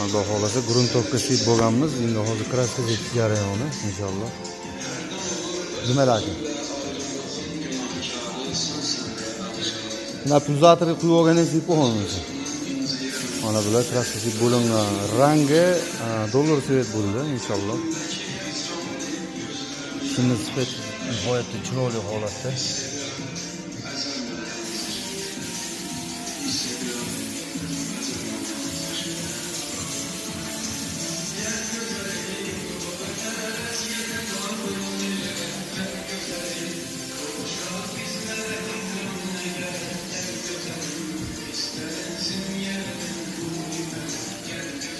Xudo xohlasa грунтовка sepib bo'lganmiz. Endi hozir краска sepish jarayoni inshaalloh. Nimalar aka? Na pulsatorga quyib olgandan sepib olamiz. Mana bular краска sepib bo'lingan. Rangi dollar цвет bo'ldi inshaalloh. Shuni sifat nihoyatda chiroyli holatda.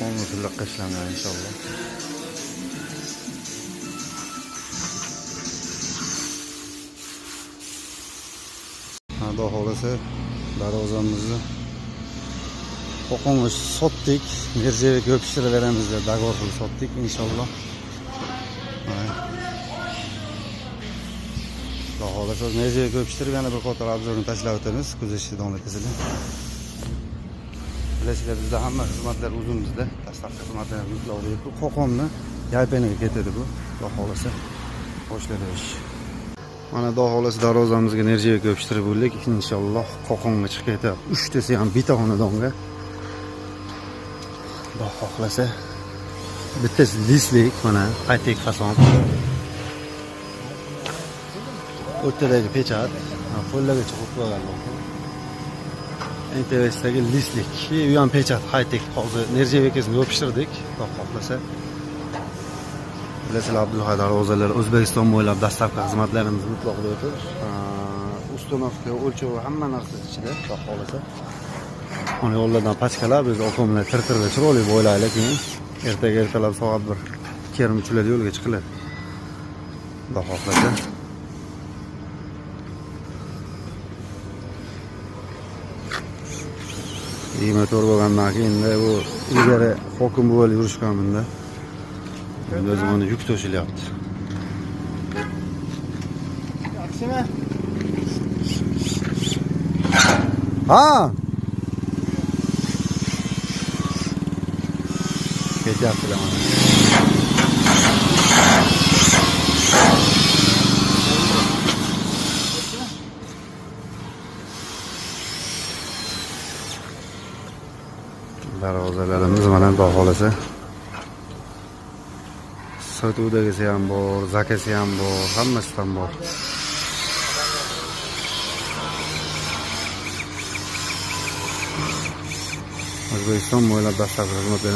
Полностью liqqa ishlangan inshaalloh. Xudo xohlasa darvozamizni Qo'qonga sotdik. Mirziyoyevga yopishtirib beramiz deb договор qilib sotdik inshaalloh. Mana. Xudo xohlasa Mirziyoyevga yopishtirib yana bir qator обзор ini tashlab o'tamiz. Kuzatishda davom etasizlar. Bilasizlar, bizda hamma xizmatlar o'zimizda. Доставка xizmatlari mutlaq bepul. Qo'qonni Yaypaniga ketadi bu. Xudo xohlasa boshlaydi ish. Mana xudo xohlasa darvozamizga нержавейка yopishtirib bo'ldik. Inshaalloh Qo'qonga chiqib ketyapti. Uchtasi ham bitta xonadonga. Xudo xohlasa bittasi лист lik, mana qaytek fason. O'rtadagi pechat, qo'llarga chiqib qo'ygan. NTVsdagi лист lik. U ham pechat Haytek, hozir нержавейка sini yopishtirdik. Xudo xohlasa. Bilasizlar, Abdulhay darvozalar O'zbekiston bo'ylab доставка xizmatlarimiz mutlaq bepul. Установка, o'lchovi hamma narsasi ichida, xudo xohlasa. Mana yo'llardan pachkalar biz okomlar tir-tirda chiroyli bo'ylaylik keyin ertaga ertalab soat 1:30 3larda yo'lga chiqiladi. Xudo xohlasa. 24 bo'lgandan keyin endi bu ilgari hokim bo'lib yurishgan bunda. Endi o'zi mana yuk to'shilyapti. Yaxshimi? Ha! Ketyaptilar mana. Darvozalarimiz mana xudo xohlasa. Sotuvdagisi ham bor, заказ i ham bor, hammasidan bor. O'zbekiston bo'ylab доставка xizmatlari.